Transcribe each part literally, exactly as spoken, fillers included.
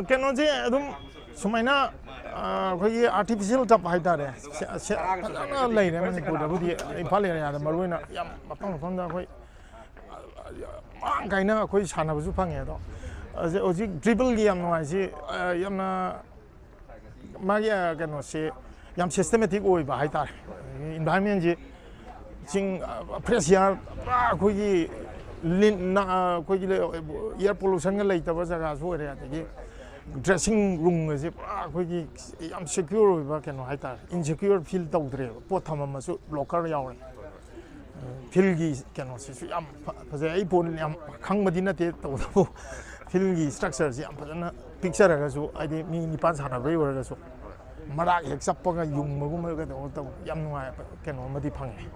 ꯀꯩꯅꯣꯁꯦ ꯑꯗꯨꯝ ꯁꯨꯃꯥꯏꯅ, ꯑ, ꯑꯩꯈꯣꯏꯒꯤ ꯑꯥꯔꯇꯤꯐꯤꯁꯦꯜ ꯇꯞ ꯍꯥꯏꯇꯥꯔꯦ, ꯁꯦ-, ꯁꯦ-, ꯐꯖꯅ ꯂꯩꯔꯦ ꯃꯅꯤꯄꯨꯔꯗꯕꯨꯗꯤ, ꯏꯝꯐꯥꯜ ꯑꯦꯔꯤꯌꯥꯗ ꯃꯔꯨꯑꯣꯏꯅ ꯌꯥꯝ ꯃꯐꯝ ꯃꯐꯝꯗ ꯑꯩꯈꯣꯏ ꯃꯔꯥꯡ ꯀꯥꯏꯅ ꯑꯩꯈꯣꯏ ꯁꯥꯟꯅꯕꯁꯨ ꯐꯪꯉꯦ꯫ ꯑꯗꯣ ꯍꯧꯖꯤꯛ, ꯍꯧꯖꯤꯛ ꯗ꯭ꯔꯤꯕꯜꯒꯤ ꯌꯥꯝ ꯅꯨꯡꯉꯥꯏꯁꯤ, ꯑ, ꯌꯥꯝꯅ ꯃꯥꯒꯤ, ꯑ, ꯀꯩꯅꯣꯁꯦ ꯌꯥꯝ ꯁꯤꯁꯇꯦꯃꯦꯇꯤꯛ ꯑꯣꯏꯕ ꯍꯥꯏꯇꯥꯔꯦ꯫ ꯑꯗꯒꯤ ꯏꯟꯚꯥꯏꯔꯟꯃꯦꯟꯁꯤ ꯆꯤꯡ, ꯑ, ꯐ꯭ꯔꯦꯁ ꯏꯌꯥꯔ, ꯄꯨꯔꯥ ꯑꯩꯈꯣꯏꯒꯤ ꯂꯤꯟ-, ꯅ-, ꯑ, ꯑꯩꯈꯣꯏꯒꯤ ꯏꯌꯥꯔ ꯄꯣꯂꯨꯁꯟꯒ ꯂꯩꯇꯕ ꯖꯒꯥꯁꯨ ꯑꯣꯏꯔꯦ꯫ ꯑꯗꯒꯤ ꯗ꯭ꯔꯦꯁꯤꯡ ꯔꯨꯝꯒꯁꯦ ꯄꯨꯔꯥ ꯑꯩꯈꯣꯏꯒꯤ ꯌꯥꯝ ꯁꯦꯀ꯭ꯌꯣꯔ ꯑꯣꯏꯕ ꯀꯩꯅꯣ ꯍꯥꯏꯇꯥꯔꯦ, ꯏꯟꯁꯦꯀ꯭ꯌꯣꯔ ꯐꯤꯜ ꯇꯧꯗ꯭ꯔꯦꯕ, ꯄꯣꯠ ꯊꯝꯃꯝꯃꯁꯨ ꯂꯣꯀꯔ ꯌꯥꯎꯔꯦ꯫ ꯐꯤꯜꯒꯤ ꯀꯩꯅꯣꯁꯤꯁꯨ ꯌꯥꯝ ꯐ-, ꯐꯖꯩ꯫ ꯑꯩ ꯕꯣꯜ ꯌꯥꯝ ꯈꯪꯕꯗꯤ ꯅꯠꯇꯦ, ꯇꯧꯕꯇꯕꯨ ꯐꯤꯜꯒꯤ ꯁ꯭ꯇ꯭ꯔꯛꯆꯔꯁꯤ ꯌꯥꯝ ꯐꯖꯅ ꯄꯤꯛꯆꯔꯒꯁꯨ, ꯍꯥꯏꯗꯤ ꯃꯤ ꯅꯤꯄꯥꯟ ꯁꯥꯟꯅꯕꯩ ꯑꯣꯏꯔꯒꯁꯨ, ꯃꯔꯥꯛ ꯍꯦꯛ ꯆꯞꯄꯒ ꯌꯨꯡꯕꯒꯨꯝꯕ ꯀꯩꯗꯧꯕ ꯇꯧ-, ꯌꯥꯝ ꯅꯨꯡꯉꯥꯏꯕ ꯀꯩꯅꯣ ꯑꯃꯗꯤ ꯐꯪꯉꯦ꯫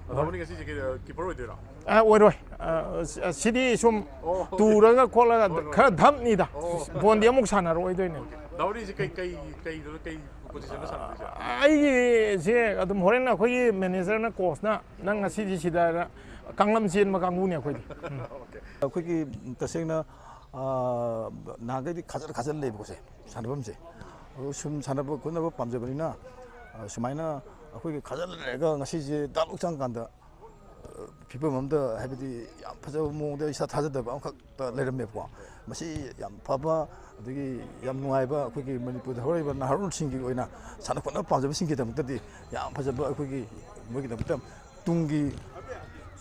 ꯗꯥꯕꯣꯅꯤ ꯉꯁꯤꯁꯦ ꯀꯤ-, ꯀꯤꯄꯔ ꯑꯣꯏꯗꯣꯏꯔꯣ? ꯑ, ꯑꯣꯏꯔꯣꯏ꯫ ꯑ, ꯁꯤꯗꯤ ꯁꯨꯝ ꯑꯣ, ꯑꯣꯀꯦ꯫ ꯇꯨꯔꯒ ꯈꯣꯠꯂꯒ ꯍꯣꯏ, ꯍꯣꯏ꯫ ꯈꯔ ꯙꯞꯅꯤꯗ꯫ ꯑꯣ꯫ ꯕꯣꯜꯗꯤ ꯑꯃꯨꯛ ꯁꯥꯟꯅꯔꯛꯑꯣꯏꯗꯣꯏꯅꯦ꯫ ꯑꯣꯀꯦ꯫ ꯗꯥꯕꯣꯅꯤꯁꯦ ꯀꯩ, ꯀꯩ, ꯀꯩꯗ, ꯀꯩ ꯄꯣꯖꯤꯁꯟꯗ ꯁꯥꯟꯅꯗꯣꯏꯁꯦ? ꯑꯩꯒꯤꯁꯦ ꯑꯗꯨꯝ ꯍꯣꯔꯦꯟ ꯑꯩꯈꯣꯏꯒꯤ ꯃꯦꯅꯦꯖꯔꯅ, ꯀꯣꯆꯅ, "ꯅꯪ ꯉꯁꯤꯗꯤ ꯁꯤꯗ" ꯍꯥꯏꯅ ꯀꯥꯡꯂꯝ ꯆꯦꯟꯕ ꯀꯥꯡꯕꯨꯅꯦ ꯑꯩꯈꯣꯏꯗꯤ꯫ ꯎꯝ꯫ ꯑꯣꯀꯦ꯫ ꯑꯩꯈꯣꯏꯒꯤ ꯇꯁꯦꯡꯅ, ꯑ, ꯅꯍꯥꯟꯈꯩꯗꯤ ꯈꯥꯖꯤꯜ ꯈꯥꯖꯤꯜ ꯂꯩꯕꯀꯣ ꯁꯦ, ꯁꯥꯟꯅꯐꯝꯁꯦ꯫ ꯑꯗꯨ ꯁꯨꯝ ꯁꯥꯟꯅꯕ ꯈꯣꯠꯅꯕ ꯄꯥꯝꯖꯕꯅꯤꯅ, ꯑ, ꯁꯨꯃꯥꯏꯅ ꯑꯩꯈꯣꯏꯒꯤ ꯈꯥꯖꯤꯜ ꯂꯩꯔꯒ ꯉꯁꯤꯁꯦ ꯗꯥꯛ ꯂꯥꯎ ꯆꯪꯉꯀꯥꯟꯗ, ꯑ, ꯐꯤꯕꯝ ꯑꯃꯗ, ꯍꯥꯏꯕꯗꯤ ꯌꯥꯝ ꯐꯖꯕ ꯃꯑꯣꯡꯗ ꯏꯁꯥ ꯊꯥꯖꯗꯕ ꯑꯃꯈꯛꯇ ꯂꯩꯔꯝꯃꯦꯕꯀꯣ꯫ ꯃꯁꯤ ꯌꯥꯝ ꯐꯕ, ꯑꯗꯒꯤ ꯌꯥꯝ ꯅꯨꯡꯉꯥꯏꯕ, ꯑꯩꯈꯣꯏꯒꯤ ꯃꯅꯤꯄꯨꯔꯗ ꯍꯧꯔꯛꯏꯕ ꯅꯍꯥꯔꯣꯜꯁꯤꯡꯒꯤ ꯑꯣꯏꯅ ꯁꯥꯟꯅ ꯈꯣꯠꯅꯕ ꯄꯥꯝꯖꯕꯁꯤꯡꯒꯤꯗꯃꯛꯇꯗꯤ ꯌꯥꯝ ꯐꯖꯕ, ꯑꯩꯈꯣꯏꯒꯤ ꯃꯣꯏꯒꯤꯗꯃꯛꯇ ꯇꯨꯡꯒꯤ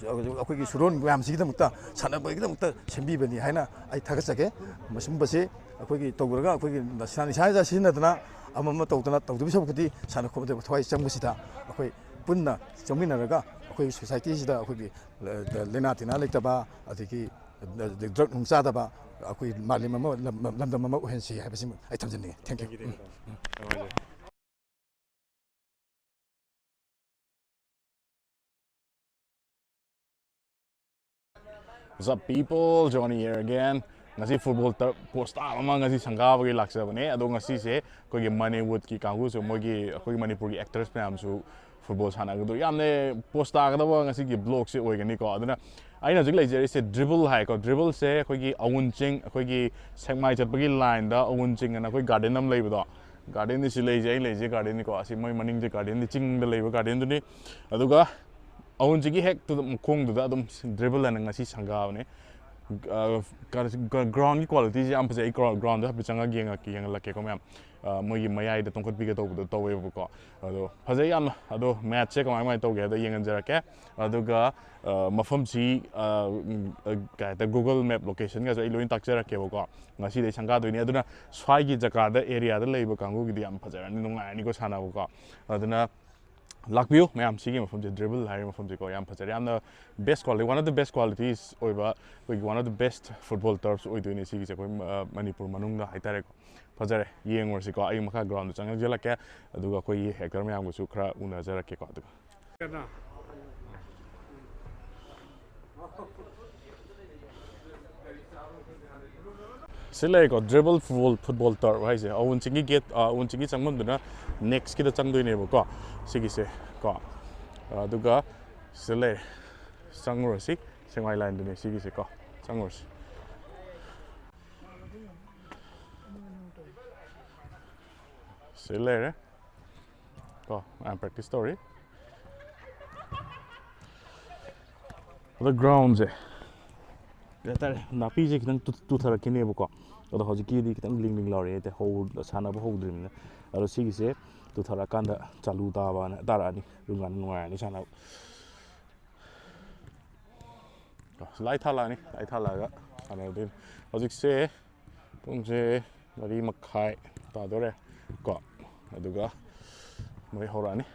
ꯑꯩꯈꯣꯏꯒꯤ ꯁꯨꯔꯣꯟ ꯃꯌꯥꯝꯁꯤꯒꯤꯗꯃꯛꯇ, ꯁꯥꯟꯅꯕꯒꯤꯗꯃꯛꯇ ꯁꯦꯝꯕꯤꯕꯅꯤ ꯍꯥꯏꯅ ꯑꯩ ꯊꯥꯒꯠꯆꯒꯦ꯫ ꯃꯁꯤꯒꯨꯝꯕꯁꯦ ꯑꯩꯈꯣꯏꯒꯤ ꯇꯧꯔꯒ ꯑꯩꯈꯣꯏꯒꯤ ꯏꯁꯥ, ꯏꯁꯥ ꯁꯤꯖꯤꯟꯅꯗꯅ ꯑꯃ ꯑꯃ ꯇꯧꯗꯅ ꯇꯧꯗꯕ ꯁꯔꯨꯛꯄꯨꯗꯤ ꯁꯥꯟꯅ ꯈꯣꯠꯅꯕꯗ ꯊꯋꯥꯏ ꯆꯪꯕꯁꯤꯗ ꯑꯩꯈꯣꯏ ꯄꯨꯟꯅ ꯆꯪꯃꯤꯟꯅꯔꯒ ꯑꯩꯈꯣꯏ ꯁꯣꯁꯥꯏꯇꯤꯁꯤꯗ ꯑꯩꯈꯣꯏꯒꯤ ꯂ-, ꯂ-, ꯂꯥꯏꯅꯥ ꯇꯤꯟꯅꯥ ꯂꯩꯇꯕ, ꯑꯗꯒꯤ ꯗ꯭ꯔꯒ ꯅꯨꯡ ꯆꯥꯗꯕ ꯑꯩꯈꯣꯏ ꯃꯥꯂꯦꯝ ꯑꯃ, ꯂꯝ-, ꯂꯝꯗꯝ ꯑꯃ ꯑꯣꯏꯍꯟꯁꯤ ꯍꯥꯏꯕꯁꯤꯃ ꯑꯩ ꯊꯝꯖꯅꯤꯡꯉꯤ꯫ Thank you꯫ Thank you, thank you. ꯎꯝ, ꯎꯝ꯫ ꯅꯨꯡꯉꯥꯏꯖꯔꯦ꯫ What's up, people? Johnny here again. ꯉꯁꯤ ꯐꯨꯠꯕꯣꯜ ꯇꯔꯐ ꯄꯣꯁꯇꯥꯔ ꯑꯃ ꯉꯁꯤ ꯁꯪꯒꯥꯕꯒꯤ ꯂꯥꯛꯆꯕꯅꯦ꯫ ꯑꯗꯣ ꯉꯁꯤꯁꯦ ꯑꯩꯈꯣꯏꯒꯤ ꯃꯅꯤꯋꯨꯗꯀꯤ ꯀꯥꯡꯕꯨꯁꯨ, ꯃꯣꯏꯒꯤ, ꯑꯩꯈꯣꯏꯒꯤ ꯃꯅꯤꯄꯨꯔꯒꯤ ꯑꯦꯛꯇꯔꯁ ꯃꯌꯥꯝꯁꯨ ꯐꯨꯠꯕꯣꯜ ꯁꯥꯟꯅꯒꯗꯣ ꯌꯥꯝꯅ ꯄꯣꯁ ꯇꯥꯒꯗꯕ ꯉꯁꯤꯒꯤ ꯕ꯭ꯂꯣꯛꯁꯦ ꯑꯣꯏꯒꯅꯤꯀꯣ꯫ ꯑꯗꯨꯅ ꯑꯩꯅ ꯍꯧꯖꯤꯛ ꯂꯩꯖꯔꯤꯁꯦ ꯗ꯭ꯔꯤꯕꯜ ꯍꯥꯏꯀꯣ꯫ ꯗ꯭ꯔꯤꯕꯜꯁꯦ ꯑꯩꯈꯣꯏꯒꯤ ꯑꯋꯨꯟ ꯆꯤꯡ, ꯑꯩꯈꯣꯏꯒꯤ ꯁꯦꯛꯃꯥꯏ ꯆꯠꯄꯒꯤ ꯂꯥꯏꯟꯗ ꯑꯋꯨꯟ ꯆꯤꯡ ꯑꯅ ꯑꯩꯈꯣꯏ ꯒꯥꯔꯗꯦꯟ ꯑꯃ ꯂꯩꯕꯗꯣ, ꯒꯥꯔꯗꯦꯟꯗꯤ ꯁꯤ ꯂꯩꯁꯦ, ꯑꯩ ꯂꯩꯁꯦ ꯒꯥꯔꯗꯦꯟꯅꯤꯀꯣ꯫ ꯑꯁꯤ ꯃꯣꯏ ꯃꯅꯤꯡꯁꯦ ꯒꯥꯔꯗꯦꯟꯗꯤ, ꯆꯤꯡꯗ ꯂꯩꯕ ꯒꯥꯔꯗꯦꯟꯗꯨꯅꯤ꯫ ꯑꯗꯨꯒ ꯑꯋꯨꯟ ꯆꯤꯡꯒꯤ ꯍꯦꯛ ꯇꯨꯗ ꯃꯈꯣꯡꯗꯨꯗ ꯑꯗꯨꯝ ꯗ꯭ꯔꯤꯕꯜ ꯑꯅ ꯉꯁꯤ ꯁꯪꯒꯥꯕꯅꯦ꯫ ꯒ꯭ꯔꯥꯎꯟꯒꯤ ꯀ꯭ꯋꯥꯂꯤꯇꯤꯁꯦ ꯌꯥꯝ ꯐꯖꯩ꯫ ꯑꯩ ꯒ꯭ꯔꯥꯎꯟꯗ ꯍꯥꯏꯐꯦꯠ ꯆꯪꯉꯒ ꯌꯦꯡꯉꯛꯀꯦ, ꯌꯦꯡꯍꯜꯂꯛꯀꯦꯀꯣ ꯃꯌꯥꯝ꯫ ꯑ, ꯃꯣꯏꯒꯤ ꯃꯌꯥꯏꯗ ꯇꯣꯡꯈꯠꯄꯤꯒꯦ ꯇꯧꯕꯗꯣ ꯇꯧꯋꯦꯕꯀꯣ꯫ ꯑꯗꯣ ꯐꯖꯩ ꯌꯥꯝꯅ꯫ ꯑꯗꯣ ꯃꯦꯠꯁꯦ ꯀꯃꯥꯏ ꯀꯃꯥꯏꯅ ꯇꯧꯒꯦ ꯍꯥꯏꯗꯣ ꯌꯦꯡꯍꯟꯖꯔꯛꯀꯦ꯫ ꯑꯗꯨꯒ, ꯑ, ꯃꯐꯝꯁꯤ, ꯑ, ꯎꯝ, ꯑ, ꯀꯩ ꯍꯥꯏꯇꯥꯔꯦ, ꯒꯨꯒꯜ ꯃꯦꯞ ꯂꯣꯀꯦꯁꯟꯒꯁꯨ ꯑꯩ ꯂꯣꯏꯅ ꯇꯥꯛꯆꯔꯛꯀꯦꯕꯀꯣ꯫ ꯉꯁꯤꯗꯩ ꯁꯪꯒꯥꯗꯣꯏꯅꯤ꯫ ꯑꯗꯨꯅ ꯁ꯭ꯋꯥꯏꯒꯤ ꯖꯒꯥꯗ, ꯑꯦꯔꯤꯌꯥꯗ ꯂꯩꯕ ꯀꯥꯡꯕꯨꯒꯤꯗꯤ ꯌꯥꯝ ꯐꯖꯔꯅꯤ, ꯅꯨꯡꯉꯥꯏꯔꯅꯤꯀꯣ ꯁꯥꯟꯅꯕꯀꯣ꯫ ꯑꯗꯨꯅ ꯂꯥꯛꯄꯤꯌꯨ ꯃꯌꯥꯝ, ꯁꯤꯒꯤ ꯃꯐꯝꯁꯦ, ꯗ꯭ꯔꯤꯕꯜ ꯍꯥꯏꯔꯤꯕ ꯃꯐꯝꯁꯦꯀꯣ, ꯌꯥꯝ ꯐꯖꯔꯦ, ꯌꯥꯝꯅ best quality, one of the best qualities ꯑꯣꯏꯕ, ꯑꯩꯈꯣꯏꯒꯤ one of the best football turfs ꯑꯣꯏꯗꯣꯏꯅꯦ ꯁꯤꯒꯤꯁꯦ, ꯑꯩꯈꯣꯏ, ꯑ, ꯃꯅꯤꯄꯨꯔ ꯃꯅꯨꯡꯗ ꯍꯥꯏꯇꯥꯔꯦꯀꯣ꯫ ꯐꯖꯔꯦ, ꯌꯦꯡꯉꯨꯔꯁꯤꯀꯣ꯫ ꯑꯩ ꯃꯈꯥ ꯒ꯭ꯔꯥꯎꯟꯗ ꯆꯪꯖꯜꯂꯛꯀꯦ, ꯑꯗꯨꯒ ꯑꯩꯈꯣꯏꯒꯤ ꯍꯦꯀꯔ ꯃꯌꯥꯝꯒꯁꯨ ꯈꯔ ꯎꯅꯖꯔꯛꯀꯦꯀꯣ꯫ ꯑꯗꯨꯒ ꯁꯤ ꯂꯩꯔꯦꯀꯣ, ꯗ꯭ꯔꯤꯕꯜ ꯐꯨꯠꯕꯣꯜ, ꯐꯨꯠꯕꯣꯜ ꯇꯔꯐ ꯍꯥꯏꯁꯦ꯫ ꯑꯋꯨꯟ ꯆꯤꯡꯒꯤ ꯒꯦꯠ, ꯑ, ꯑꯋꯨꯟ ꯆꯤꯡꯒꯤ ꯆꯪꯐꯝꯗꯨꯅ ꯅꯦꯛꯁꯀꯤꯗ ꯆꯪꯗꯣꯏꯅꯦꯕꯀꯣ, ꯁꯤꯒꯤꯁꯦ ꯀꯣ꯫ ꯑꯗꯨꯒ ꯁꯤꯗ ꯂꯩꯔꯦ, ꯆꯪꯉꯨꯔꯁꯤ꯫ ꯁꯦꯛꯃꯥꯏ ꯂꯥꯏꯟꯗꯨꯅꯦ ꯁꯤꯒꯤꯁꯦ ꯀꯣ, ꯆꯪꯉꯨꯔꯁꯤ꯫ ꯁꯤ ꯂꯩꯔꯦ ꯀꯣ, ꯃꯌꯥꯝ ꯄ꯭ꯔꯦꯛꯇꯤꯁ ꯇꯧꯔꯤ꯫ ꯑꯗꯣ ꯒ꯭ꯔꯥꯎꯟꯁꯦ ꯀꯩ ꯍꯥꯏꯇꯥꯔꯦ, ꯅꯥꯄꯤꯁꯦ ꯈꯤꯇꯪ ꯇꯨ-, ꯇꯨꯊꯔꯛꯈꯤꯅꯦꯕꯀꯣ꯫ ꯑꯗꯣ ꯍꯧꯖꯤꯛꯀꯤꯗꯤ ꯈꯤꯇꯪ ꯂꯤꯡ ꯂꯤꯡ ꯂꯥꯎꯔꯛꯑꯦ, ꯍꯧ-, ꯁꯥꯟꯅꯕ ꯍꯧꯗ꯭ꯔꯤꯕꯅꯤꯅ꯫ ꯑꯗꯣ ꯁꯤꯒꯤꯁꯦ ꯇꯨꯊꯔꯛꯑꯀꯥꯟꯗ ꯆꯥꯂꯨ ꯇꯥꯕꯅ ꯇꯥꯔꯛꯑꯅꯤ, ꯑꯗꯨꯝꯀꯥꯟꯗ ꯅꯨꯡꯉꯥꯏꯔꯅꯤ ꯁꯥꯟꯅꯕ꯫ ꯂꯥꯏꯠ ꯊꯥꯜꯂꯛꯑꯅꯤ, ꯂꯥꯏꯠ ꯊꯥꯜꯂꯛꯑꯒ ꯁꯥꯟꯅꯔꯗꯣꯏꯅꯤ꯫ ꯍꯧꯖꯤꯛꯁꯦ ꯄꯨꯡꯁꯦ ꯃꯔꯤ ꯃꯈꯥꯏ ꯇꯥꯗꯣꯔꯦ ꯀꯣ, ꯑꯗꯨꯒ ꯃꯣꯏ ꯍꯧꯔꯛꯑꯅꯤ꯫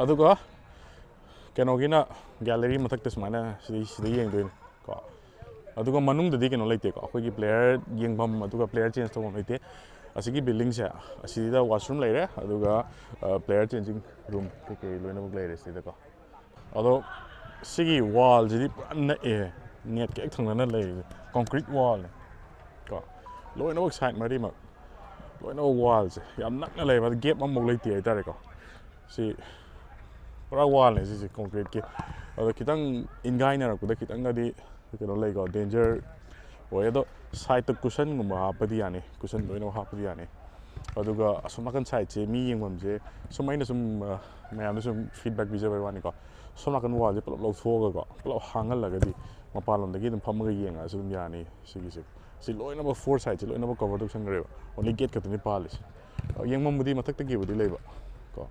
ꯑꯗꯨꯒ ꯀꯩꯅꯣꯒꯤꯅ ꯒꯦꯂꯔꯤ ꯃꯊꯛꯇ ꯁꯨꯃꯥꯏꯅ ꯁꯤꯗꯩ, ꯁꯤꯗ ꯌꯦꯡꯗꯣꯏꯅꯤ ꯀꯣ꯫ ꯑꯗꯨꯒ ꯃꯅꯨꯡꯗꯗꯤ ꯀꯩꯅꯣ ꯂꯩꯇꯦꯀꯣ, ꯑꯩꯈꯣꯏꯒꯤ ꯄ꯭ꯂꯦꯌꯔ ꯌꯦꯡꯐꯝ ꯑꯗꯨꯒ ꯄ꯭ꯂꯦꯌꯔ ꯆꯦꯟꯖ ꯇꯧꯐꯝ ꯂꯩꯇꯦ꯫ ꯑꯁꯤꯒꯤ ꯕꯤꯜꯗꯤꯡꯁꯦ, ꯑꯁꯤꯗ ꯋꯥꯁꯔꯨꯝ ꯂꯩꯔꯦ, ꯑꯗꯨꯒ, ꯑ, ꯄ꯭ꯂꯦꯌꯔ ꯆꯦꯟꯖꯤꯡ ꯔꯨꯝ ꯀꯩꯀꯩ ꯂꯣꯏꯅꯃꯛ ꯂꯩꯔꯦ ꯁꯤꯗꯀꯣ꯫ ꯑꯗꯣ ꯁꯤꯒꯤ ꯋꯥꯜꯁꯤꯗꯤ ꯄꯨꯔꯥ ꯅꯛꯑꯦ, ꯅꯦꯠꯀ ꯍꯦꯛ ꯊꯪꯅꯅ ꯂꯩꯔꯤꯁꯦ, ꯀꯣꯟꯀ꯭ꯔꯤꯠ ꯋꯥꯜꯅꯦ꯫ ꯂꯣꯏꯅꯃꯛ ꯁꯥꯏꯠ ꯃꯔꯤꯃꯛ, ꯂꯣꯏꯅꯃꯛ ꯋꯥꯜꯁꯦ ꯌꯥꯝ ꯅꯛꯅ ꯂꯩꯕ, ꯒꯦꯞ ꯑꯃꯐꯥꯎ ꯂꯩꯇꯦ ꯍꯥꯏꯇꯥꯔꯦꯀꯣ꯫ ꯁꯤ ꯄꯨꯔꯥ ꯋꯥꯜꯅꯦ ꯁꯤꯁꯦ, ꯀꯣꯟꯀ꯭ꯔꯤꯠꯀꯤ꯫ ꯑꯗꯣ ꯈꯤꯇꯪ ꯏꯟꯒꯥꯏꯅꯔꯛꯄꯗ ꯈꯤꯇꯪꯒꯗꯤ ꯀꯩꯅꯣ ꯂꯩꯀꯣ, ꯗꯦꯟꯖꯔ ꯑꯣꯏ꯫ ꯑꯗꯣ ꯁꯥꯏꯠꯇ ꯀꯨꯁꯟꯒꯨꯝꯕ ꯍꯥꯞꯄꯗꯤ ꯌꯥꯅꯤ, ꯀꯨꯁꯟ ꯂꯣꯏꯅꯃꯛ ꯍꯥꯞꯄꯗꯤ ꯌꯥꯅꯤ꯫ ꯑꯗꯨꯒ ꯑꯁꯣꯝ ꯅꯥꯀꯟ ꯁꯥꯏꯠꯁꯦ ꯃꯤ ꯌꯦꯡꯐꯝꯁꯦ, ꯁꯨꯝ ꯑꯩꯅ ꯁꯨꯝ, ꯑ, ꯃꯌꯥꯝꯗ ꯁꯨꯝ ꯐꯤꯗꯕꯦꯛ ꯄꯤꯖꯕꯩ ꯋꯥꯅꯤꯀꯣ꯫ ꯁꯣꯝ ꯅꯥꯀꯟ ꯋꯥꯜꯁꯦ ꯄꯨꯂꯞ ꯂꯧꯊꯣꯛꯑꯒꯀꯣ, ꯄꯨꯂꯞ ꯍꯥꯡꯍꯜꯂꯒꯗꯤ ꯃꯄꯥꯟꯂꯣꯝꯗꯒꯤ ꯑꯗꯨꯝ ꯐꯝꯃꯒ ꯌꯦꯡꯉꯁꯨ ꯑꯗꯨꯝ ꯌꯥꯅꯤ ꯁꯤꯒꯤꯁꯦ꯫ ꯁꯤ ꯂꯣꯏꯅꯃꯛ ꯐꯣꯔ ꯁꯥꯏꯠꯁꯦ ꯂꯣꯏꯅꯃꯛ ꯀꯣꯚꯔ ꯇꯧꯁꯟꯈ꯭ꯔꯦꯕ꯫ ꯑꯣꯟꯂꯤ ꯒꯦꯠ ꯈꯛꯇꯅꯤ ꯄꯥꯜꯂꯤꯁꯦ꯫ ꯑ, ꯌꯦꯡꯐꯝꯕꯨꯗꯤ ꯃꯊꯛꯇꯒꯤꯕꯨꯗꯤ ꯂꯩꯕ ꯀꯣ꯫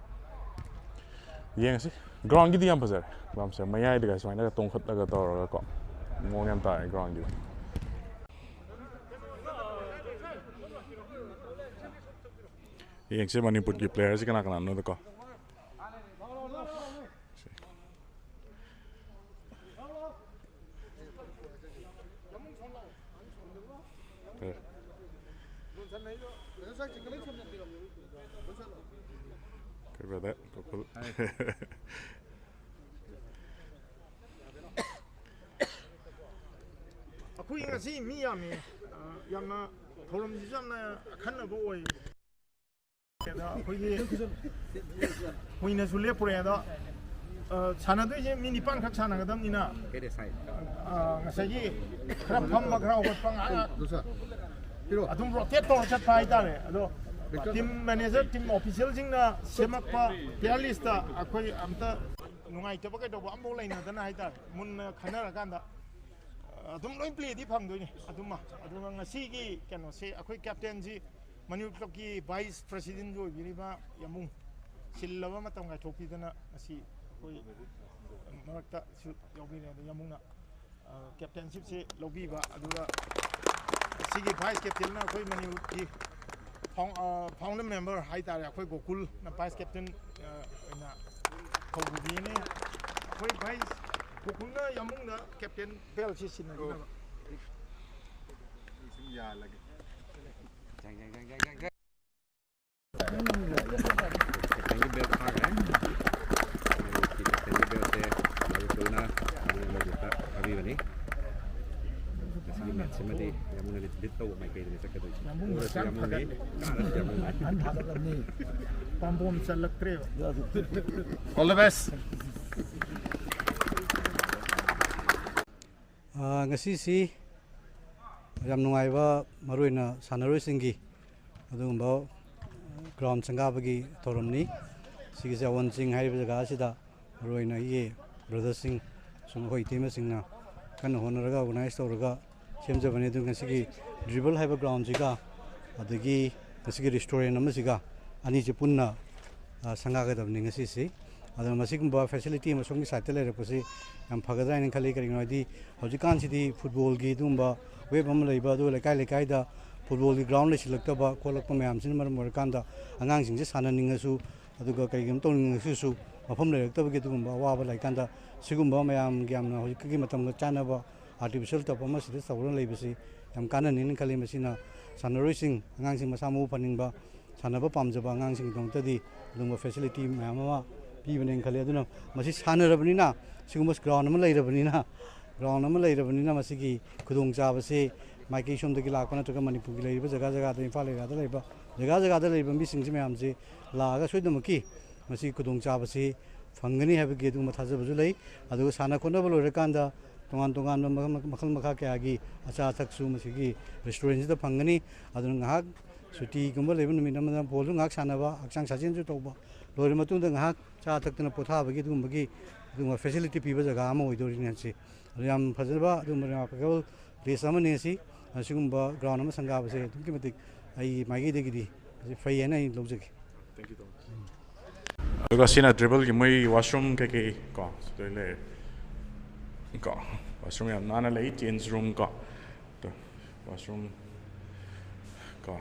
ꯌꯦꯡꯉꯁꯤ꯫ ꯒ꯭ꯔꯥꯎꯟꯒꯤꯗꯤ ꯌꯥꯝ ꯐꯖꯔꯦ꯫ ꯒ꯭ꯔꯥꯎꯟꯁꯦ ꯃꯌꯥꯏꯗꯒ ꯁꯨꯃꯥꯏꯅꯒ ꯇꯣꯡꯈꯠꯂꯒ ꯇꯧꯔꯒꯀꯣ, ꯃꯑꯣꯡ ꯌꯥꯝ ꯇꯥꯔꯦ ꯒ꯭ꯔꯥꯎꯟꯒꯤꯗꯤ꯫ ꯌꯦꯡꯁꯦ ꯃꯅꯤꯄꯨꯔꯒꯤ ꯄ꯭ꯂꯦꯌꯔꯁꯦ ꯀꯅꯥ ꯀꯅꯥꯅꯣꯗꯀꯣ꯫ Okay, brother, Gokul. ꯑꯩꯈꯣꯏ ꯉꯁꯤ ꯃꯤ ꯌꯥꯝꯃꯤ꯫ ꯑ, ꯌꯥꯝꯅ ꯊꯧꯔꯝꯁꯤꯁꯨ ꯌꯥꯝꯅ ꯑꯈꯟꯅꯕ ꯑꯣꯏ꯫ ꯑꯗ ꯑꯩꯈꯣꯏꯒꯤ ꯀꯨꯏꯅꯁꯨ ꯂꯦꯞꯄꯨꯔꯦ꯫ ꯑꯗꯣ, ꯑ, ꯁꯥꯟꯅꯗꯣꯏꯁꯦ ꯃꯤ ꯅꯤꯄꯥꯟꯈꯛ ꯁꯥꯟꯅꯒꯗꯕꯅꯤꯅ, ꯑ, ꯉꯁꯥꯏꯒꯤ ꯈꯔ ꯐꯝꯕ, ꯈꯔ ꯍꯧꯒꯠꯄ ꯉꯥꯏꯍꯥꯛ, ꯑꯗꯨꯝ ꯔꯣꯇꯦꯠ ꯇꯧꯔ ꯆꯠꯄ ꯍꯥꯏꯇꯥꯔꯦ꯫ ꯑꯗꯣ ꯇꯤꯝ ꯃꯦꯅꯦꯖꯔ, ꯇꯤꯝ ꯑꯣꯐꯤꯁꯤꯌꯦꯜꯁꯤꯡꯅ ꯁꯦꯝꯃꯛꯄ ꯄ꯭ꯂꯦꯌꯔ ꯂꯤꯁꯇ ꯑꯩꯈꯣꯏ ꯑꯝꯇ ꯅꯨꯡꯉꯥꯏꯇꯕ ꯀꯩꯗꯧꯕ ꯑꯝꯐꯥꯎ ꯂꯩꯅꯗꯅ ꯍꯥꯏꯇꯥꯔꯦ, ꯃꯨꯟꯅ ꯈꯟꯅꯔꯀꯥꯟꯗ ꯑꯗꯨꯝ ꯂꯣꯏ ꯄ꯭ꯂꯦꯗꯤ ꯐꯪꯗꯣꯏꯅꯤ ꯑꯗꯨꯃ꯫ ꯑꯗꯨꯒ ꯉꯁꯤꯒꯤ ꯀꯩꯅꯣꯁꯦ, ꯑꯩꯈꯣꯏ ꯀꯦꯞꯇꯦꯟꯁꯤ ꯃꯅꯤꯄꯨꯔ ꯀ꯭ꯂꯕꯀꯤ ꯚꯥꯏꯁ ꯄ꯭ꯔꯁꯤꯗꯦꯟꯁꯨ ꯑꯣꯏꯕꯤꯔꯤꯕ ꯌꯥꯝꯕꯨꯡ ꯁꯤꯜꯂꯕ ꯃꯇꯝ ꯀꯥꯏꯊꯣꯛꯄꯤꯗꯅ ꯉꯁꯤ ꯑꯩꯈꯣꯏ ꯃꯔꯛꯇꯁꯨ ꯌꯥꯎꯕꯤꯔꯦ꯫ ꯑꯗ ꯌꯥꯝꯕꯨꯡꯅ, ꯑ, ꯀꯦꯞꯇꯦꯟꯁꯤꯞꯁꯤ ꯂꯧꯕꯤꯕ, ꯑꯗꯨꯒ ꯁꯤꯒꯤ ꯚꯥꯏꯁ ꯀꯦꯞꯇꯦꯟꯅ ꯑꯩꯈꯣꯏ ꯃꯅꯤꯄꯨꯔꯒꯤ ꯐꯥꯎꯟ-, ꯑ, ꯐꯥꯎꯟꯗꯔ ꯃꯦꯝꯕꯔ ꯍꯥꯏꯇꯥꯔꯦ, ꯑꯩꯈꯣꯏ ꯒꯣꯀꯨꯜꯅ ꯚꯥꯏꯁ ꯀꯦꯞꯇꯦꯟ, ꯑ, ꯑꯣꯏꯅ ꯀꯧꯕꯤꯕꯅꯤ꯫ ꯑꯩꯈꯣꯏ ꯚꯥꯏꯁ ꯒꯣꯀꯨꯜꯅ ꯌꯥꯝꯕꯨꯡꯗ ꯀꯦꯞꯇꯦꯟ ꯕꯦꯜꯁꯤ ꯁꯤꯟꯅꯕꯤꯅꯕ꯫ ꯁꯨꯝ ꯌꯥꯜꯂꯒꯦ꯫ ꯀꯦꯞꯇꯦꯟꯒꯤ ꯕꯦꯜ ꯐꯥꯈ꯭ꯔꯦ꯫ ꯀꯦꯞꯇꯦꯟꯒꯤ ꯕꯦꯜꯁꯦ ꯒꯣꯀꯨꯜꯅ ꯑꯗꯨꯒꯤ ꯃꯦꯠꯁꯇ ꯐꯥꯕꯤꯕꯅꯤ꯫ ꯉꯁꯤꯒꯤ ꯃꯦꯠꯁꯤꯃꯗꯤ ꯌꯥꯝꯅꯗꯤ ꯂꯤꯠ ꯇꯧꯕ ꯃꯥꯏꯀꯩꯗꯅ ꯆꯠꯀꯗꯣꯏꯁꯦ꯫ ꯌꯥꯝꯕꯨꯡ ꯎꯔꯁꯨ ꯍꯛꯆꯥꯡ ꯌꯥꯝ ꯅꯨꯡꯉꯥꯏ, ꯐꯒꯠꯂꯦ꯫ ꯀꯥꯔꯁꯨ ꯌꯥꯝ ꯅꯨꯡꯉꯥꯏ꯫ ꯐꯖꯅ ꯐꯒꯠꯂꯕꯅꯤ꯫ ꯄꯥꯝꯕꯣꯝ ꯆꯜꯂꯛꯇ꯭ꯔꯦꯕ꯫ All the best. ꯑꯥ, ꯉꯁꯤꯁꯤ ꯌꯥꯝ ꯅꯨꯡꯉꯥꯏꯕ, ꯃꯔꯨꯑꯣꯏꯅ ꯁꯥꯟꯅꯔꯣꯏꯁꯤꯡꯒꯤ ꯑꯗꯨꯒꯨꯝꯕ ꯒ꯭ꯔꯥꯎꯟ ꯁꯪꯒꯥꯕꯒꯤ ꯊꯧꯔꯝꯅꯤ꯫ ꯁꯤꯒꯤꯁꯦ ꯑꯋꯟ ꯆꯤꯡ ꯍꯥꯏꯔꯤꯕ ꯖꯒꯥ ꯑꯁꯤꯗ ꯃꯔꯨꯑꯣꯏꯅ ꯑꯩꯒꯤ ꯕ꯭ꯔꯗꯔꯁꯤꯡ, ꯁꯨꯝ ꯑꯩꯈꯣꯏ ꯏꯇꯩꯃꯁꯤꯡꯅ ꯀꯟꯅ ꯍꯣꯠꯅꯔꯒ ꯑꯣꯔꯒꯅꯥꯏꯁ ꯇꯧꯔꯒ ꯁꯦꯝꯖꯕꯅꯤ꯫ ꯑꯗꯨ ꯉꯁꯤꯒꯤ ꯗ꯭ꯔꯤꯕꯜ ꯍꯥꯏꯕ ꯒ꯭ꯔꯥꯎꯟꯁꯤꯒ ꯑꯗꯒꯤ ꯉꯁꯤꯒꯤ ꯔꯦꯁꯇꯨꯔꯦꯟ ꯑꯃꯁꯤꯒ ꯑꯅꯤꯁꯤ ꯄꯨꯟꯅ, ꯑ, ꯁꯪꯒꯥꯒꯗꯕꯅꯤ ꯉꯁꯤꯁꯤ꯫ ꯑꯗꯨꯅ ꯃꯁꯤꯒꯨꯝꯕ ꯐꯦꯁꯤꯂꯤꯇꯤ ꯑꯃ ꯁꯣꯝꯒꯤ ꯁꯥꯏꯠꯇ ꯂꯩꯔꯛꯄꯁꯤ ꯌꯥꯝ ꯐꯒꯗ꯭ꯔꯥ ꯍꯥꯏꯅ ꯈꯜꯂꯤ꯫ ꯀꯔꯤꯒꯤꯅꯣ ꯍꯥꯏꯗꯤ ꯍꯧꯖꯤꯛꯀꯥꯟꯁꯤꯗꯤ ꯐꯨꯠꯕꯣꯜꯒꯤ ꯑꯗꯨꯒꯨꯝꯕ ꯋꯦꯕ ꯑꯃ ꯂꯩꯕ, ꯑꯗꯨꯒ ꯂꯩꯀꯥꯏ ꯂꯩꯀꯥꯏꯗ ꯐꯨꯠꯕꯣꯜꯒꯤ ꯒ꯭ꯔꯥꯎꯟ ꯂꯩꯁꯤꯜꯂꯛꯇꯕ ꯈꯣꯠꯂꯛꯄ ꯃꯌꯥꯝꯁꯤꯅ ꯃꯔꯝ ꯑꯣꯏꯔꯀꯥꯟꯗ ꯑꯉꯥꯡꯁꯤꯡꯁꯦ ꯁꯥꯟꯅꯅꯤꯡꯉꯁꯨ, ꯑꯗꯨꯒ ꯀꯔꯤꯒꯨꯝꯕ ꯇꯧꯅꯤꯡꯉꯁꯨ ꯃꯐꯝ ꯂꯩꯔꯛꯇꯕꯒꯤ ꯑꯗꯨꯒꯨꯝꯕ ꯑꯋꯥꯕ ꯂꯩꯀꯥꯟꯗ, ꯁꯤꯒꯨꯝꯕ ꯃꯌꯥꯝꯒꯤ ꯌꯥꯝꯅ ꯍꯧꯖꯤꯛꯀꯤ ꯃꯇꯝꯒ ꯆꯥꯟꯅꯕ ꯑꯥꯔꯇꯤꯐꯤꯁꯦꯜ ꯇꯔꯐ ꯑꯃ ꯁꯤꯗ ꯇꯧꯔꯒ ꯂꯩꯕꯁꯤ ꯌꯥꯝ ꯀꯥꯟꯅꯅꯤꯅ ꯈꯜꯂꯤ꯫ ꯃꯁꯤꯅ ꯁꯥꯟꯅꯔꯣꯏꯁꯤꯡ, ꯑꯉꯥꯡꯁꯤꯡ ꯃꯁꯥ ꯃꯎ ꯐꯅꯤꯡꯕ, ꯁꯥꯟꯅꯕ ꯄꯥꯝꯖꯕ ꯑꯉꯥꯡꯁꯤꯡꯒꯤꯗꯃꯛꯇꯗꯤ ꯑꯗꯨꯒꯨꯝꯕ ꯐꯦꯁꯤꯂꯤꯇꯤ ꯃꯌꯥꯝ ꯑꯃ ꯄꯤꯕꯅꯦꯅ ꯈꯜꯂꯤ꯫ ꯑꯗꯨꯅ ꯃꯁꯤ ꯁꯥꯟꯅꯔꯕꯅꯤꯅ, ꯁꯤꯒꯨꯝꯕ ꯒ꯭ꯔꯥꯎꯟ ꯑꯃ ꯂꯩꯔꯕꯅꯤꯅ, ꯒ꯭ꯔꯥꯎꯟ ꯑꯃ ꯂꯩꯔꯕꯅꯤꯅ ꯃꯁꯤꯒꯤ ꯈꯨꯗꯣꯡꯆꯥꯕꯁꯤ ꯃꯥꯏꯀꯩ ꯁꯣꯝꯗꯒꯤ ꯂꯥꯛꯄ ꯅꯠꯇ꯭ꯔꯒ ꯃꯅꯤꯄꯨꯔꯒꯤ ꯂꯩꯔꯤꯕ ꯖꯒꯥ ꯖꯒꯥꯗ, ꯏꯝꯐꯥꯜ ꯑꯦꯔꯤꯌꯥꯗ ꯂꯩꯕ ꯖꯒꯥ ꯖꯒꯥꯗ ꯂꯩꯔꯤꯕ ꯃꯤꯁꯤꯡꯁꯤ ꯃꯌꯥꯝꯁꯤ ꯂꯥꯛꯑꯒ ꯁꯣꯏꯗꯅꯃꯛꯀꯤ ꯃꯁꯤꯒꯤ ꯈꯨꯗꯣꯡꯆꯥꯕꯁꯤ ꯐꯪꯒꯅꯤ ꯍꯥꯏꯕꯒꯤ ꯑꯗꯨꯒꯨꯝꯕ ꯊꯥꯖꯕꯁꯨ ꯂꯩ꯫ ꯑꯗꯨꯒ ꯁꯥꯟꯅ ꯈꯣꯠꯅꯕ ꯂꯣꯏꯔꯀꯥꯟꯗ ꯇꯣꯉꯥꯟ ꯇꯣꯉꯥꯟꯕ ꯃꯈꯜ, ꯃꯈꯜ ꯃꯈꯥ ꯀꯌꯥꯒꯤ ꯑꯆꯥ ꯑꯊꯛꯁꯨ ꯃꯁꯤꯒꯤ ꯔꯦꯁꯇꯨꯔꯦꯟꯁꯤꯗ ꯐꯪꯒꯅꯤ꯫ ꯑꯗꯨꯅ ꯉꯥꯏꯍꯥꯛ ꯁꯨꯇꯤꯒꯨꯝꯕ ꯂꯩꯕ ꯅꯨꯃꯤꯠ ꯑꯃꯗ ꯕꯣꯜꯁꯨ ꯉꯥꯏꯍꯥꯛ ꯁꯥꯟꯅꯕ, ꯍꯛꯆꯥꯡ ꯁꯥꯖꯦꯜꯁꯨ ꯇꯧꯕ, ꯂꯣꯏꯔ ꯃꯇꯨꯡꯗ ꯉꯥꯏꯍꯥꯛ ꯆꯥ ꯊꯛꯇꯅ ꯄꯣꯊꯥꯕꯒꯤ ꯑꯗꯨꯒꯨꯝꯕꯒꯤ, ꯑꯗꯨꯒꯨꯝꯕ ꯐꯦꯁꯤꯂꯤꯇꯤ ꯄꯤꯕ ꯖꯒꯥ ꯑꯃ ꯑꯣꯏꯗꯣꯔꯤꯅꯤ ꯍꯥꯏꯁꯤ꯫ ꯑꯗꯨ ꯌꯥꯝ ꯐꯖꯕ ꯑꯗꯨꯒꯨꯝꯕ ꯔꯤꯃꯥꯔꯀꯦꯕꯜ ꯄ꯭ꯂꯦꯁ ꯑꯃꯅꯤ ꯑꯁꯤ꯫ ꯑꯁꯤꯒꯨꯝꯕ ꯒ꯭ꯔꯥꯎꯟ ꯑꯃ ꯁꯪꯒꯥꯕꯁꯦ ꯑꯗꯨꯛꯀꯤ ꯃꯇꯤꯛ ꯑꯩ ꯃꯥꯏꯀꯩꯗꯒꯤꯗꯤ ꯃꯁꯤ ꯐꯩ ꯍꯥꯏꯅ ꯑꯩ ꯂꯧꯖꯒꯦ꯫ ꯑꯗꯨꯒ ꯁꯤꯅ ꯗ꯭ꯔꯤꯕꯜꯒꯤ ꯃꯣꯏ ꯋꯥꯁꯔꯨꯝ ꯀꯩꯀꯩ ꯀꯣ ꯁꯤꯗ ꯂꯩꯔꯦ ꯀꯣ꯫ ꯋꯥꯁꯔꯨꯝ ꯌꯥꯝ ꯅꯥꯟꯅ ꯂꯩ, ꯆꯦꯟꯖ ꯔꯨꯝ ꯀꯣ꯫ ꯋꯥꯁꯔꯨꯝ ꯀꯣ꯫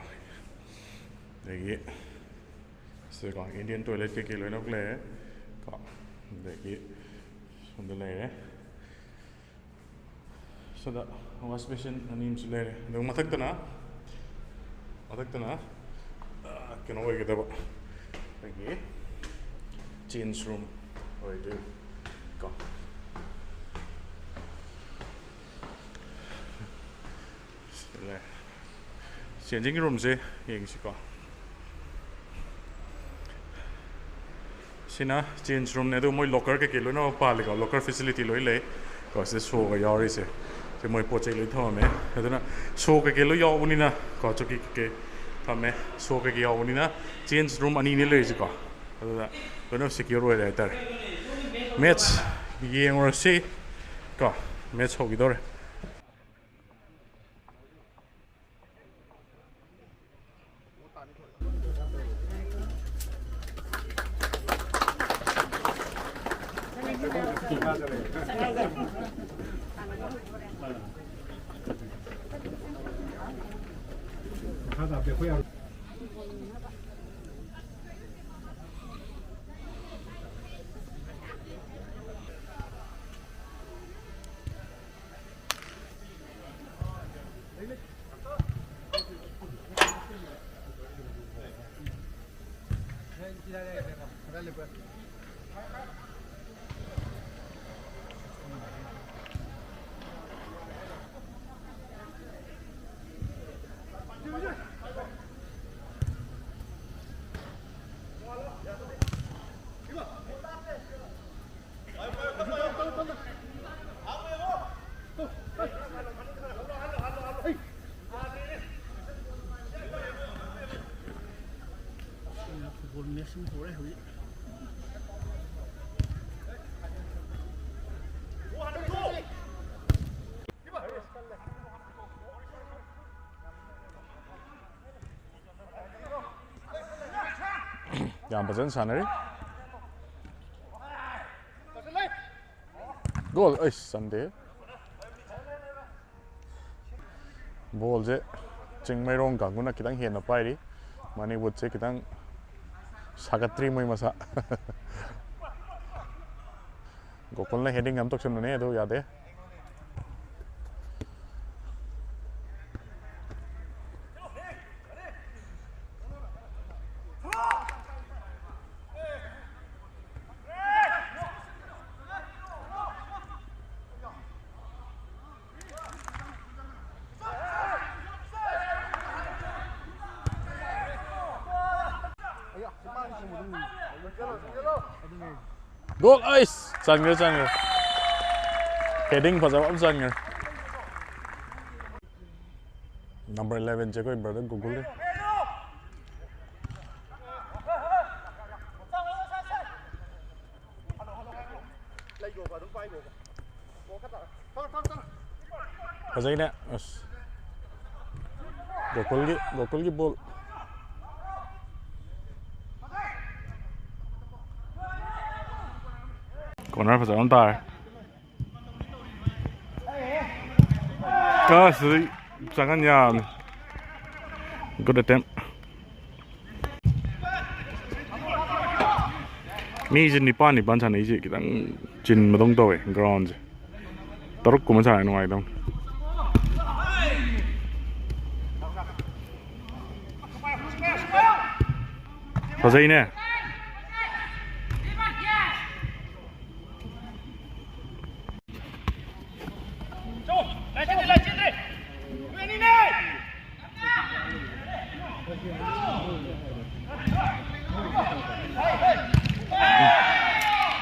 ꯑꯗꯒꯤ ꯁꯤꯗꯀꯣ ꯏꯟꯗꯤꯌꯟ ꯇꯣꯏꯂꯦꯠ ꯀꯩꯀꯩ ꯂꯣꯏꯅꯃꯛ ꯂꯩꯔꯦ ꯀꯣ꯫ ꯑꯗꯒꯤ ꯁꯣꯝꯗ ꯂꯩꯔꯦ꯫ ꯁꯤꯗ ꯋꯥꯁ ꯕꯦꯁꯤꯟ ꯑꯅꯤ ꯑꯃꯁꯨ ꯂꯩꯔꯦ꯫ ꯑꯗꯨꯒ ꯃꯊꯛꯇꯅ, ꯃꯊꯛꯇꯅ, ꯑ, ꯀꯩꯅꯣ ꯑꯣꯏꯒꯗꯕ, ꯑꯩꯈꯣꯏꯒꯤ ꯆꯦꯟꯖ ꯔꯨꯝ ꯑꯣꯏꯗꯣꯏꯅꯤ ꯀꯣ꯫ ꯁꯤꯗ ꯂꯩꯔꯦ꯫ Changing roomꯁꯦ ꯌꯦꯡꯁꯤꯀꯣ꯫ ꯁꯤꯅ change roomꯅꯦ, ꯑꯗꯨ ꯃꯣꯏ locker ꯀꯩꯀꯩ ꯂꯣꯏꯅꯃꯛ ꯄꯥꯜꯂꯤꯀꯣ, locker facility ꯂꯣꯏ ꯂꯩ꯫ ꯀꯣ ꯁꯤꯗ ꯁꯣꯒ ꯌꯥꯎꯔꯤꯁꯦ꯫ ꯁꯤ ꯃꯣꯏ ꯄꯣꯠ ꯆꯩ ꯂꯣꯏ ꯊꯝꯃꯝꯃꯦ꯫ ꯑꯗꯨꯅ ꯁꯣ ꯀꯩꯀꯩ ꯂꯣꯏ ꯌꯥꯎꯕꯅꯤꯅ ꯀꯣ, ꯆꯧꯀꯤ ꯀꯩꯀꯩ ꯊꯝꯃꯦ꯫ ꯁꯣ ꯀꯩꯀꯩ ꯌꯥꯎꯕꯅꯤꯅ change room ꯑꯅꯤꯅꯦ ꯂꯩꯔꯤꯁꯤꯀꯣ꯫ ꯑꯗꯨꯗ ꯂꯣꯏꯅ secure ꯑꯣꯏꯔꯦ ꯍꯥꯏꯇꯥꯔꯦ꯫ Match ꯌꯦꯡꯉꯨꯔꯁꯤ ꯀꯣ꯫ Match ꯍꯧꯈꯤꯗꯧꯔꯦ꯫ Football match ꯑꯃ ꯍꯧꯔꯦ ꯍꯧꯖꯤꯛ꯫ ꯌꯥꯝ ꯐꯖꯅ ꯁꯥꯟꯅꯔꯤ꯫ ꯒꯣꯜ ꯑꯩꯁ ꯆꯟꯗꯦ꯫ ꯕꯣꯜꯁꯦ ꯆꯤꯡꯃꯩꯔꯣꯡ ꯀꯥꯡꯕꯨꯅ ꯈꯤꯇꯪ ꯍꯦꯟꯅ ꯄꯥꯏꯔꯤ꯫ ꯃꯅꯤꯋꯨꯠꯁꯦ ꯈꯤꯇꯪ ꯁꯥꯒꯠꯇ꯭ꯔꯤ ꯃꯣꯏ ꯃꯁꯥ꯫ ꯒꯣꯀꯨꯜꯅ heading ꯑꯃ ꯇꯧꯁꯟꯕꯅꯦ, ꯑꯗꯨ ꯌꯥꯗꯦ꯫ ꯒꯣꯜ! ꯑꯩꯁ! ꯆꯟꯈ꯭ꯔꯦ, ꯆꯟꯈ꯭ꯔꯦ꯫ ꯍꯦꯗꯤꯡ ꯐꯖꯕ ꯑꯃ ꯆꯟꯈ꯭ꯔꯦ꯫ ꯅꯝꯕꯔ ꯏꯂꯦꯚꯦꯟꯁꯦ ꯑꯩꯈꯣꯏ ꯕ꯭ꯔꯗꯔ ꯒꯣꯀꯨꯜꯅꯤ꯫ ꯐꯖꯩꯅꯦ꯫ ꯑꯁ, ꯒꯣꯀꯨꯜꯒꯤ, ꯒꯣꯀꯨꯜꯒꯤ ꯕꯣꯜ꯫ ꯀꯣꯔꯅꯔ ꯐꯖꯕ ꯑꯃ ꯇꯥꯔꯦ꯫ ꯑꯁ, ꯆꯪꯍꯟ ꯌꯥꯕꯅꯤ꯫ Good attempt꯫ ꯃꯤꯁꯦ ꯅꯤꯄꯥꯟ ꯅꯤꯄꯥꯟ ꯁꯥꯟꯅꯩꯁꯦ ꯈꯤꯇꯪ ꯆꯤꯟꯕꯗꯧ ꯇꯧꯋꯦ ꯒ꯭ꯔꯥꯎꯟꯁꯦ꯫ ꯇꯔꯨꯛ ꯀꯨꯝꯕ ꯁꯥꯟꯅ ꯅꯨꯡꯉꯥꯏꯗꯧꯅꯤ꯫ ꯐꯖꯩꯅꯦ꯫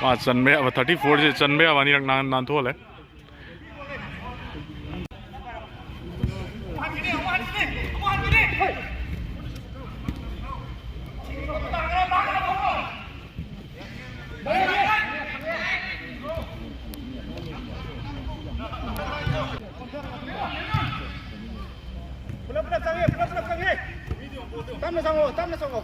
ꯃꯥ ꯆꯟꯕ ꯌꯥꯕ, ꯊꯥꯔꯇꯤ ꯐꯣꯔꯁꯦ ꯆꯟꯕ ꯌꯥꯕ ꯑꯅꯤꯔꯛ ꯅꯥꯟ-, ꯅꯥꯟꯊꯣꯛꯍꯜꯂꯦ꯫ ꯄꯨꯂꯞ ꯄꯨꯂꯞ ꯆꯪꯉꯦ, ꯄꯨꯂꯞ ꯄꯨꯂꯞ ꯆꯪꯉꯦ꯫ ꯇꯞꯅ ꯆꯪꯉꯣ, ꯇꯞꯅ ꯆꯪꯉꯣ꯫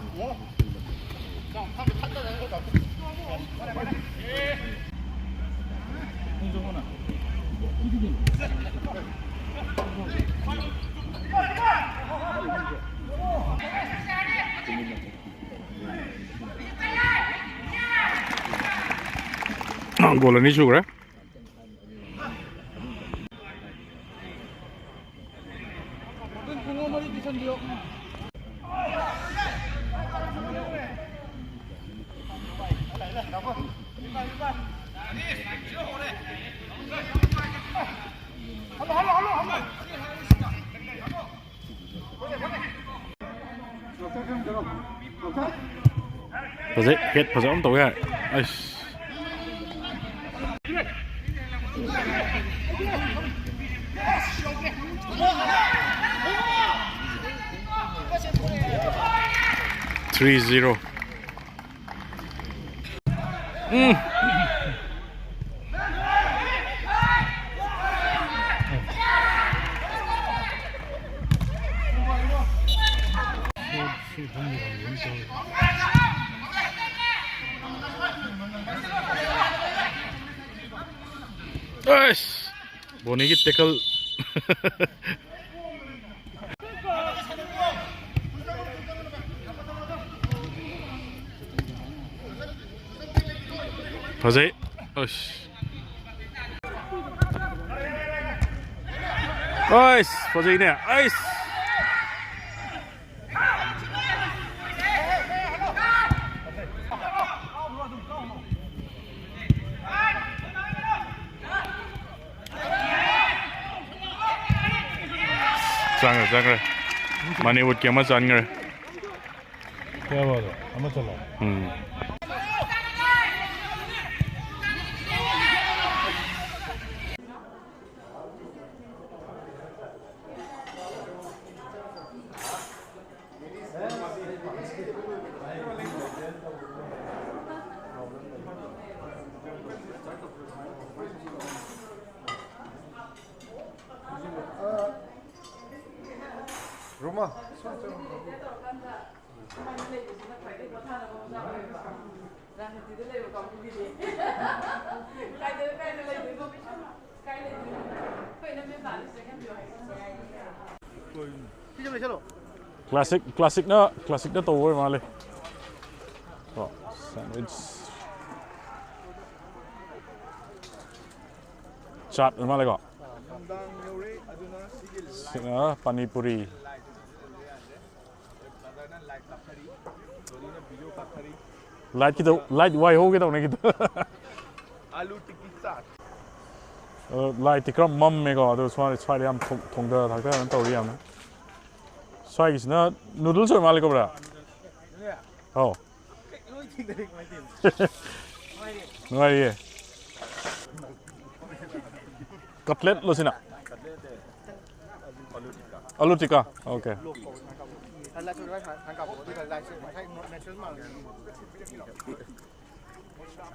ꯒꯣꯜ ꯑꯅꯤ ꯁꯨꯈ꯭ꯔꯦ꯫ ꯐꯖꯩ, ꯍꯦꯠ ꯐꯖꯕ ꯑꯃ ꯇꯧ ꯌꯥꯔꯦ꯫ ꯑꯩꯁ꯫ Three zero. ꯎꯝ꯫ ꯑꯁ! ꯕꯣꯅꯤꯒꯤ tackle꯫ ꯐꯖꯩ꯫ ꯑꯁ꯫ ꯑꯁ, ꯐꯖꯩꯅꯦ꯫ ꯑꯁ꯫ ꯆꯪꯈ꯭ꯔꯦ, ꯆꯪꯈ꯭ꯔꯦ꯫ ꯃꯅꯤꯋꯨꯠꯀꯤ ꯑꯃ ꯆꯟꯈ꯭ꯔꯦ꯫ ꯀꯌꯥ ꯋꯥꯠꯂꯤ? ꯑꯃ ꯆꯠꯂꯣ꯫ ꯎꯝ꯫ ꯔꯣꯃꯥ꯫ ꯁꯤꯗ ꯂꯩꯁꯜꯂꯣ꯫ Classic, classicꯅ, classicꯅ ꯇꯧꯕ ꯑꯣꯏ ꯃꯥꯜꯂꯦ꯫ ꯀꯣ, sandwich꯫ Chaat ꯑꯣꯏ ꯃꯥꯜꯂꯦꯀꯣ꯫ ꯅꯨꯡꯗꯥꯡ ꯌꯧꯔꯦ, ꯑꯗꯨꯅ ꯁꯤꯒꯤ ꯁꯤꯅ ꯄꯥꯅꯤ ꯄꯨꯔꯤ꯫ Light ꯁꯤꯗ ꯂꯩꯕ ꯌꯥꯗꯦ꯫ Brotherꯅ light ꯀꯥꯞꯊꯔꯤ, ꯗꯣꯂꯤꯅ video ꯀꯥꯞꯊꯔꯤ꯫ Lightꯀꯤꯗꯣ, light ꯋꯥꯏꯍꯧꯒꯦ ꯇꯧꯅꯦ ꯈꯤꯇ꯫ ꯑꯥꯂꯨ ꯇꯤꯛꯀꯤ ꯆꯥꯠ꯫ ꯑꯗꯣ lightꯇꯤ ꯈꯔ ꯃꯝꯃꯦꯀꯣ, ꯑꯗꯣ ꯁ꯭ꯋꯥꯏ-, ꯁ꯭ꯋꯥꯏꯗ ꯌꯥꯝ ꯊꯣꯡ-, ꯊꯣꯡꯗ ꯊꯥꯛꯇꯗꯅ ꯇꯧꯔꯤ ꯌꯥꯝꯅ꯫ ꯁ꯭ꯋꯥꯏꯒꯤꯁꯤꯅ noodles ꯑꯣꯏ ꯃꯥꯜꯂꯦꯀꯣ, brother? ꯑꯧ꯫ ꯂꯣꯏ ꯊꯦꯡꯅꯔꯦ, ꯀꯃꯥꯏꯅ ꯇꯧꯔꯤꯅꯣ? ꯅꯨꯡꯉꯥꯏꯔꯤꯌꯦ꯫ Cutlet ꯂꯣ ꯁꯤꯅ? ꯑꯂꯨ ꯇꯤꯀꯥ꯫ Okay꯫